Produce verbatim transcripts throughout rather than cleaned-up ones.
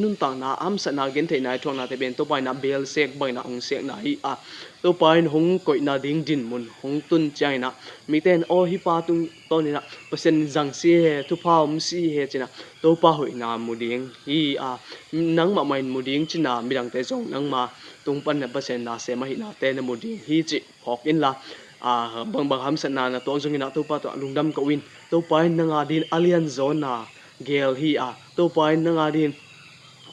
nuntakna, hamsatna, gentheihna i thuaknate pen Topa in ah belsek bangin ah hong sekna hi a, Topa in hong koihna ding dinmun hong tun ciangin ah mite in aw hih pa tungtawnin ah Pasian in zang si he, thupha om si he ci-in ah Topa hoihna mu ding hi a, nangmah mah in mu ding cihna, midangte zong nangma tung panin ah Pasian in na sem ahihnate na mu ding hi cih phawk inla, aa, bangbang hamsatna na tuak zongin ah Topa tungah lungdam ko in. Topa in nang adingin a lianzaw na gel hi a, Topa in nang adingin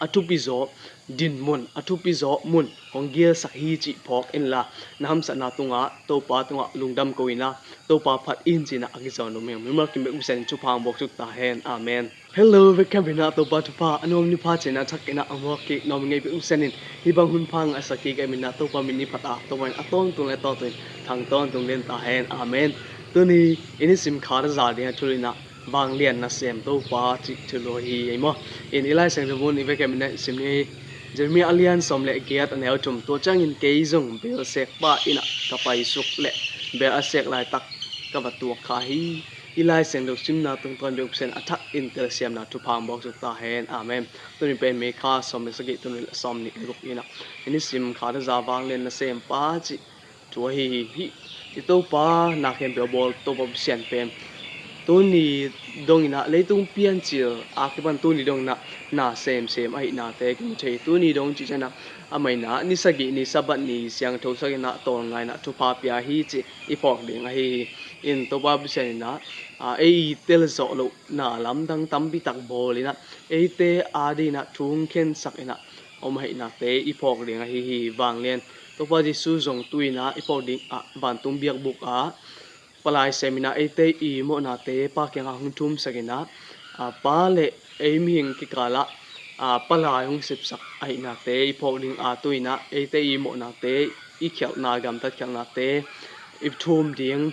a thupizaw dinmun, a thupizaw mun hong gelsak hi cih phawk inla, na hamsatna tungah Topa tungah lungdam ko in ah, Topa phat in ci-in ah a kizawn nuam hi hang. Mimal kim bek uh Pasian in thupha hong buaksuk ta hen. Amen. Hello, welcome back na Topa thupha a nuam ni pha ciangin ah thak in ah a muak kik nuam ngei bek uh Pasian in hih bang hun pha ngahsak kik a min ah Topa min i phat a, Topa in a tawntung le tawntung in thang tawntung den ta hen. Amen. Tuni i nisim khat a za ding a thulu in ah Vanglian nasem Topa cih thulu hi ei maw. In i Lai Siangtho mun i vekpi in ah sim ni. Jeremiah a lian sawm le giat a neu thum. Tua ciangin kei zong belsek pa in ah ka paisuk leh bel a sek laitak ka va tuak kha hi. I Lai Siangtho simna tungtawn bek uh Pasian a thak in telsiamna thupha hong buaksuk ta hen. Amen. Tuni pen May kha sawm le sagih, tuni le sawm nih le guk in ah i nisim khat a za Vanglian nasem pa cih thu ahi hi. Hih i Topa na khempeuh a bawl Topa Pasian pen tuni dongin ah leitung piancil a kipan tuni dongin ah na semsem ahihnate kimu thei hi. Tuni dong cih ciangin ah amah in ah ni sagih ni Sabbath ni siangtho sak in ah tawlnga in ah thupha pia hi cih i phawk ding ahi hi. In Topa Pasian in ah, aa, ei i tel zawh lohna lamdang tampi tak bawl in ah eite adingin ah thu hong khensak in ah om ahihnate i phawk ding ahi hi. Vanglian Topa Jesu zong tu in ah i phawk ding ah vantung biakbuk ah palai sem in ah eite i mawhnate Pa kiangah hong thumsak in ah, aa, Pa le ei mihing kikal ah, aa, palai hong sepsak ahihnate i phawk ding a, tu in ah eite i mawhnate, i khialhna, gamtat khialhnate i thum ding,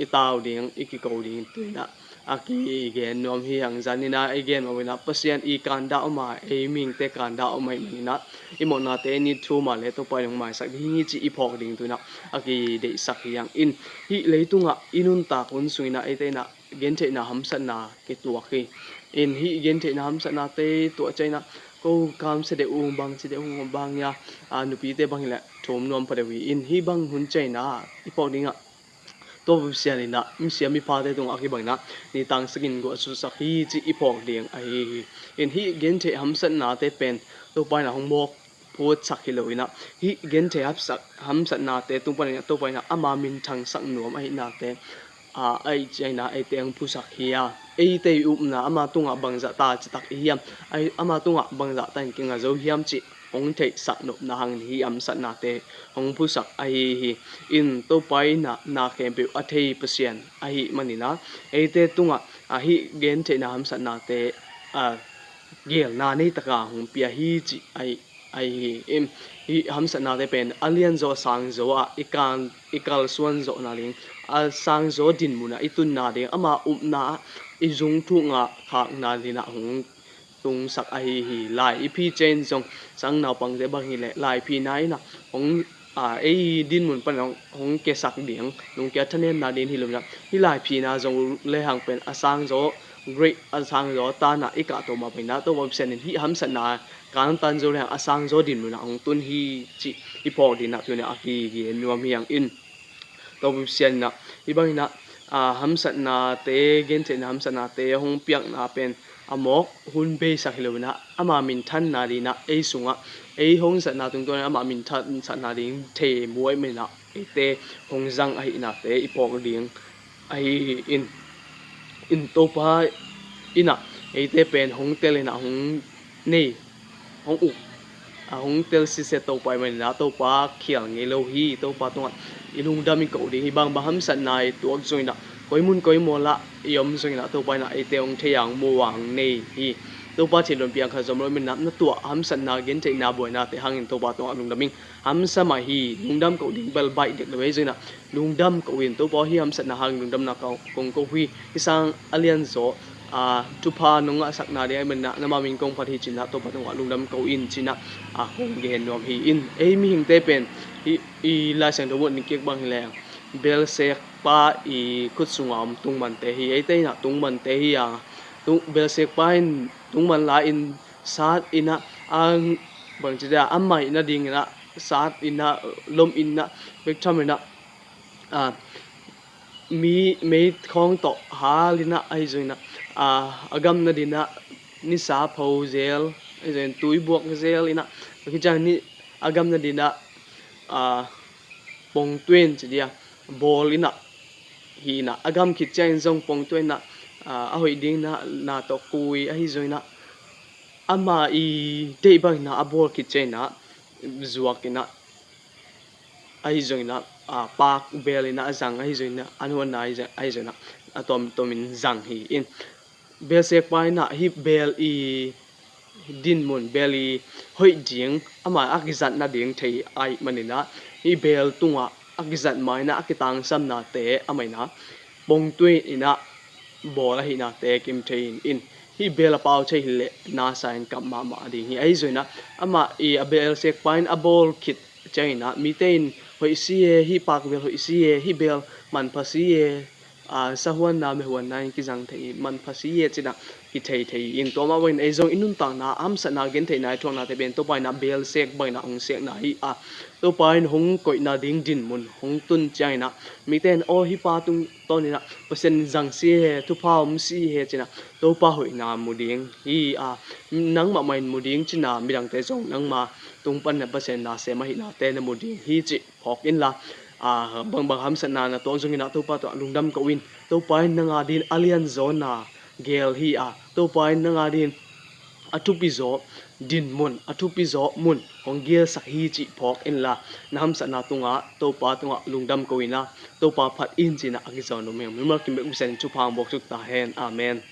i tau ding, i kiko ding tu in ah a kigen nuam hi hang. Zan in ah i gen mawh in ah Pasian i kandah om a, ei mihingte kandah om ahih manin ah i mawhnate i thum a leh Topa in hong maisak ding hi cih i phawk ding tu in ah a kideihsak hi hang. In hih leitungah i nuntak hun sung in ah eite in ah gentheihna hamsatna kituak hi. In hih gentheihna hamsatnate tuah ciang in ah ko kamsia deuh ung, bangci deuh ung, bang hia, aa, nupite bang hi leh thum nuam pha deuh hi. In hih bang hun ciang in ah i phawk ding ah Topa Pasian in ah misiam miphate tungah a kibang in ah ni tang sagih in guah sutsak hi cih i phawk ding ahi hi. In hih gentheih hamsatnate pen Topa in ah hong mawk phutsak hi lo in ah hih gentheih hapsak hamsatnate tung panin ah Topa in ah ama minthangsak nuam ahihnate, aa, ahih ciangin ah eite hong phusak hi a, eite i upna ama tungah bangzah ta citak i hiam, ama tungah bangzah ta in kinga zo hiam cih hong theihsak nopna hangin hih hamsatnate hong phusak ahi hi. In Topa in ah na khempeuh a thei Pasian ahih manin ah eite tungah, aa, hih gentheihna hamsatnate, aa, gelna nei taka hong pia hi cih ahi, ahi hi. In hih hamsatnate pen a lianzaw a sangzaw ah i kan, i kalsuan zawhna ding, a sangzaw dinmun ah i tunna ding, ama upna ah i zung thuk ngah khakna ding ah hong tungsak ahi hi. Lai i phi ciang zong sang naupangte bang hi leh lai phina in ah hong, aa, ei dinmun pan hong, hong kiasak ding, lungkia thanemna ding hi lo in ah hih lai phina zong lehang pen a sangzaw grade, a sangzaw tan ah i kahto mah bangin ah Topa Pasian in hih hamsatna kantan zo lehang a sangzaw dinmun ah hong tun hi cih i phawk ding ah tuni a kigen nuam hi hang. In Topa Pasian in ah hih bangin ah, aa, hamsatnate, gentheihna hamsatnate hong piakna pen a mawk hun beisak hi lo in ah ama minthanna ding ah ei sungah, ei hong zatna tungtawn in ah ama minthansakna ding thei muai manin ah eite hong zang ahihnate i phawk ding ahi hi. In, in Topa in ah eite pen hong tel in ah hong nei, hong uk, a hong tel sitset Topa ahih manin ah Topa khial ngei lo hi. Topa tungah i lungdam i koh ding hi. Bangbang hamsatna i tuak zongin ah, koi mun koi mual ah i om zongin ah Topa in ah eite hong thei a, hong mu a, hong nei hi. Topa thinlung piang khat zom lo ahih manin ah na tuah hamsatna, gentheihna, buainate hangin Topa tungah lungdam ing. Hamsa mah hi. Lungdam koh ding bel baih dek lo hi. Zongin ah lungdam koh in, Topa aw, hih hamsatna hangin lungdamna kong koh hi. Hih sang a lianzaw, aa, thupha nong ngahsakna ding ahih manin ah na ma min kong phat hi ci-in ah Topa tungah lungdam koh in ci-in ah, aa, kong gen nuam hi. In ei mihingte pen hih i Lai Siangtho muh ni kik bang hi leng belsekpa i khut sunga om tungmante hi. Eite in ah tungmante hi a, tung, belsekpa in tungman la-in sat in ah, a, bangci dia, a maih nading in ah, sat in ah, lom in ah, bek tham in ah, a, mi, mei khawng tawh hal in ah, ahi zong in ah, a, a gam nading in ah, nisa pho zel, ahi zong in tuibuak zel in ah, a kiciang ni a gam nading in ah, a, pongtuin ci dia, bawl in ah, hi in ah, a gam khit ciangin zong pongtuin ah, a, a hoih ding in ah, na tawh kui, ahi zong in ah, ama i deih bang in ah, a bawl khit ciangin ah, zuak in ah, ahi zong in ah, a, pak beel in ah, a zang, ahi zong in ah, a nuanna, ahi zong, ahi zong in ah, a tuamtuam in zang hi in. Beelsek pa in ah, hih beel i dinmun, beel i hoih ding, ama a kizat nading thei ahih manin ah, hih beel tungah a kizat ma in ah, a kitangsamnate, amah in ah, pongtuin ah, bawl ahihnate kim thei in, in. Hih beel a pau thei hi leh, nasa in kap mahmah ding hi. Ahi zong in ah, amah i a beelsek pa in a bawl khit ciangin ah, mite in hoih si e, hih pak beel hoih si e, hih beel manpha si e, a, sahuanna, mehuanna in kizang thei, manpha si e ci in ah, kithei thei in. Tua mah bangin ei zong i nuntakna, a hamsatna, gentheihna, i thuaknate pen Topa in ah beelsek bangin ah hong sekna hi a, Topa in hong koihna ding dinmun hong tun ciangin ah, mite in, aw, hih pa tungtawn in ah Pasian zang si e, thupha om si e ci in ah, Topa hoihna mu ding hi a, nangmah mah in mu ding ci in ah, midangte zong nangma tung panin ah Pasian nasem ahihnate na mu ding hi cih phawk inla, a, bangbang hamsatna na tuak zongin ah Topa tungah lungdam ko in. Topa in nang a dingin a lianzaw na geel hi a, Topa in nang a dingin a thupi zaw dinmun, a thupi zaw mun hong geelsak hi cih phawk inla, na hamsatna tungah Topa tungah lungdam ko in a, Topa phat in ci in ah a kizawn nuam hi hang. Mimal kim bek Pasian in thupha hong buaksuk ta hen. Amen.